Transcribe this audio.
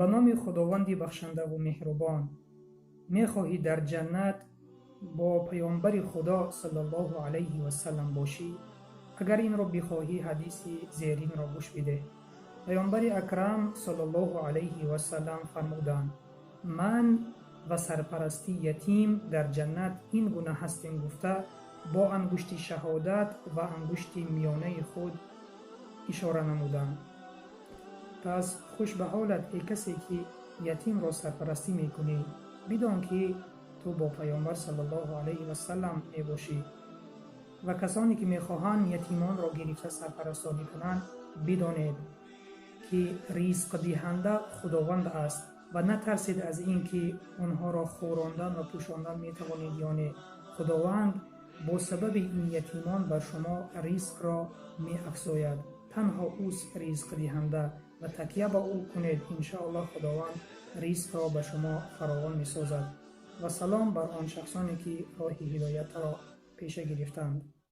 Ба номи Худованди бахшандаву меҳрубон. Мехоҳӣ дар ҷаннат бо паёмбари Худо саллаллоҳу алайҳи васаллам бошӣ? Агар инро бихоҳӣ, ҳадиси зеринро гӯш бидеҳ. Паёмбари акрам саллаллоҳу алайҳи васаллам фармуданд: «Ман ва сарпарасти ятим дар ҷаннат ин гуна ҳастем», гуфта, бо ангушти шаҳодат ва ангушти миёнаи худ ишора намуданд. Пас хуш ба ҳолат, эй касе ки ятимро сарпарастӣ мекунӣ. Бидон, ки ту бо паёмбар саллаллоҳу алайҳи васаллам мебошӣ. Ва касоне ки мехоҳанд ятимонро гирифта сарпарастонӣ кунанд, бидонед, ки ризқдиҳанда Худованд аст ва натарсед аз ин ки онҳоро хӯрондан ва пӯшондан метавонед ё не. Худованд бо сабаби ин ятимон бар шумо ризқро меафзояд. Танҳо ӯст ризқдиҳанда ва такя ба ӯ кунед. Иншоаллоҳ, Худованд ризқро ба шумо фаровон месозад. Ва салом бар он шахсоне ки роҳи ҳидоятро пеша гирифтанд.